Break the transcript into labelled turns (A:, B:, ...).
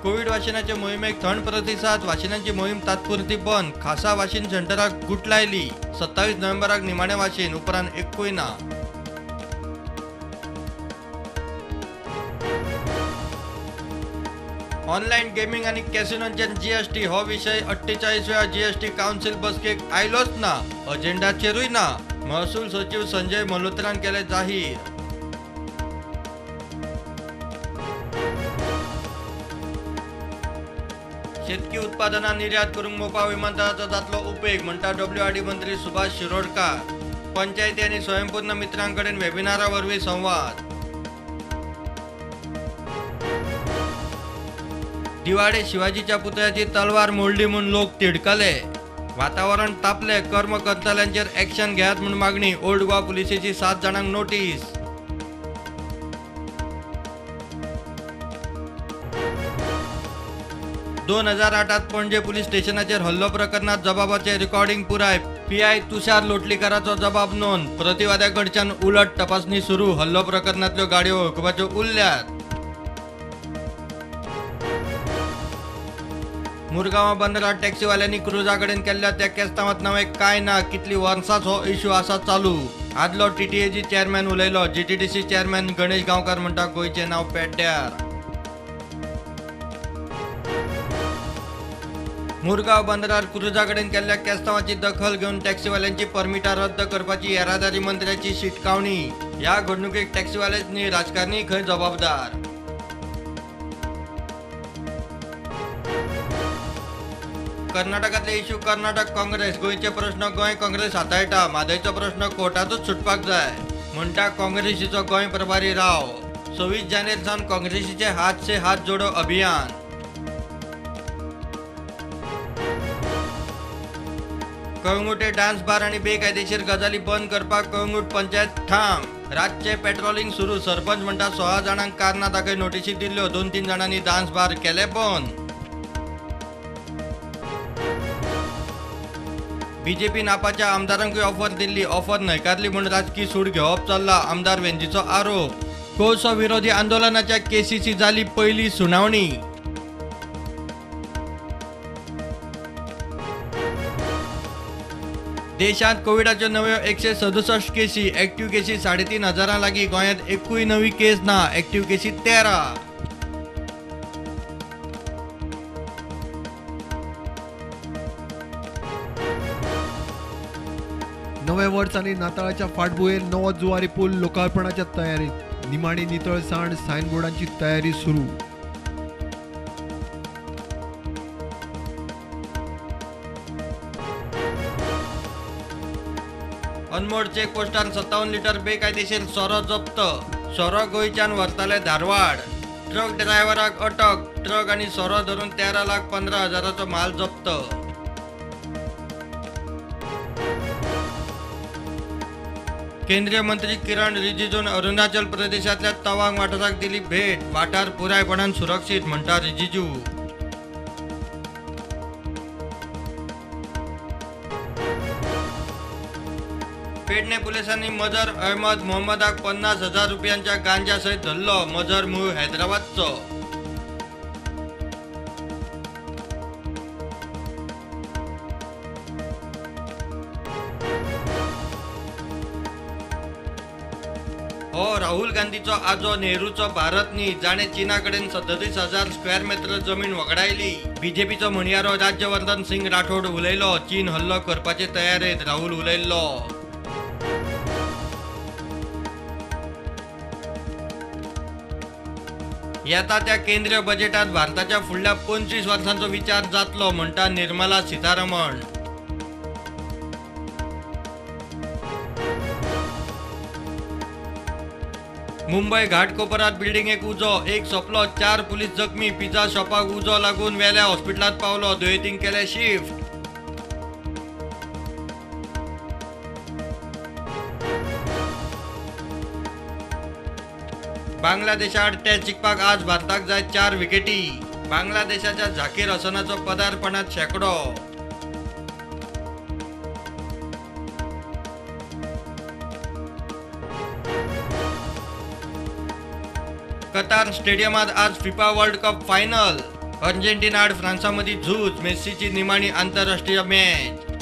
A: Covid वाशिनाचे मोहिमेक थंड प्रतिसाद. वाशिनांची मोहीम तात्पुरती बंद. खासा वाशीन सेंटराक गुटलायली. 27 नोव्हेंबराक निमाणे वाशीन, उपरांत एक्कूय ना. ऑनलायन गेमिंग आनी कॅसिनोंचेर जीएसटी हो विशय 48व्या जीएसटी कावन्सिल बसकेक आयलोच ना, अजेंडाचेरूय ना. महसूल सचिव संजय मल्होत्रान केले जाहीर. शेतकी उत्पादनां निर्यात करूंक मोपा विमानतळाचो जातलो उपेग, म्हणटा डब्ल्यूआरडी मंत्री सुभाष शिरोडकार. पंचायती आनी स्वयंपूर्ण मित्रां कडेन वेबिनारा वरवीं संवाद. दिवाडे शिवाजीच्या पुतळ्याची तलवार मोडली म्हूण लोक तिडकले. वातावरण तापले. कर्म करतल्यांचेर एक्शन घेयात म्हूण मागणी. ओल्ड गोवा पुलिसेची 7 जाणांक नोटीस. 2008 पणजे पुलीस स्टेशनाचेर हल्लो प्रकरणात जबाबाचे रेकॉर्डिंग पुराय. पीआय तुषार लोटलीकराचो जबाब नोंद. प्रतिवाद्या कडच्यान उलट तपासणी सुरू. हल्लो प्रकरणांतल्यो गाडयो वळखुपाच्यो उरल्यात. मुरगांव बंदरात टॅक्सीवाल्यांनी क्रुजा कडेन केल्ल्या त्या केस्तांवांत नवें कांय ना. कितली वर्सांच हो इश्यू आसा चालू. आदलो टीटीएजी चेअरमॅन उलयलो. जीटीडीसी चेअरमॅन गणेश गांवकार म्हणटा गोंयचें नांव पेड्ड्यार. मुरगांव बंदरार क्रुजा कडेन केल्ल्या केस्तांवाची दखल घेवन टॅक्सीवाल्यांची परमिटां रद्द करपाची येरादारी मंत्र्याची शिटकावणी. ह्या घडणुकेक टॅक्सीवालेच न्ही, राजकारणी खंय जबाबदार. कर्नाटकांतले इश्यू कर्नाटक काँग्रेस, गोंयचे प्रश्न गोंय काँग्रेस हाताळटा. म्हादयचो प्रश्न कोर्टांतूच सुटपाक जाय, म्हणटा काँग्रेसीचो गोंय प्रभारी राव. 26 जानेर सावन काँग्रेसीचे हात से हात जोडो अभियान. कळंगूटे डान्स बार आनी बेकायदेशीर गजाली बंद करपाक कळंगूट पंचायत ठाम. रातचे पेट्रोलिंग सुरू. सरपंच म्हणटा 16 जाणांक कारणां दाखय नोटिशी दिल्ल्यो. 2-3 जाणांनी डान्स बार केले बंद. बीजेपीन आपाच्या आमदारांकूय ऑफर दिल्ली. ऑफर न्हयकारली म्हूण राजकी सूड घेवप चल्ला, आमदार वेंजीचो आरोप. कोळसो विरोधी आंदोलनाच्या केसीची जाली पयली सुनावणी. देशांत कोविडाच्यो नव्यो 167 केसी, एक्टिव्ह केसी 3,500 लागीं. गोंयांत एकूय नवी केस ना, एक्टिव्ह केसी 13.
B: नवें वर्स आनी नाताळाच्या फाटभुंयेर नवो जुवारी पूल लोकार्पणाच्या तयारेंत. निमाणी नितळसाण सायनबोर्डांची तयारी सुरू.
A: अनमोड चेकपोस्टार 57 लिटर बेकायदेशीर सोरो जप्त. सोरो गोंयच्यान व्हरताले धारवाड. ट्रक ड्रायव्हराक अटक. ट्रक आनी सोरो धरून 13,15,000 माल जप्त. केंद्रीय मंत्री किरण रिजिजून अरुणाचल प्रदेशांतल्या तवांग वाठाराक दिली भेट. वाठार पुरायपणान सुरक्षीत, म्हणटा रिजिजू. पेडणे पुलिसांनी मजर अहमद मोहम्मदाक 50,000 रुपयांच्या गांजा सयत धरलो. मजर मूळ हैदराबादचो. हो राहुल गांधीचो आजो नेहरूचो भारत न्ही, जाणे चीना कडेन 37,000 स्क्वेअर मीटर जमीन वगडायली. बीजेपीचो म्हणयारो राज्यवर्धन सिंग राठोड उलयलो. चीन हल्लो करपाचे तयारेंत, राहुल उलयल्लो. येता त्या केंद्रीय बजेटात भारताच्या फुडल्या 25 वर्सांचो विचार जातलो, म्हणटा निर्मला सीतारमण. मुंबय घाटकोपरात बिल्डिंगेक उजो, एक सोंपलो, 4 पुलीस जखमी. पिझ्झा शॉपाक उजो लागून वेल्या हॉस्पिटलांत पावलो. दुयेंतींक केले शिफ्ट. बांगलादेशा आड टॅस्ट जिखपाक आज भारताक जाय 4 विकेटी. बांगलादेशाच्या झाकीर हसनाचो पदार्पणात शेंकडो. कतार स्टेडियमात आज FIFA world cup final. Argentina आड फ्रांसा मदीं झूज, मेस्सीची निमाणी आंतरराष्ट्रीय मॅच.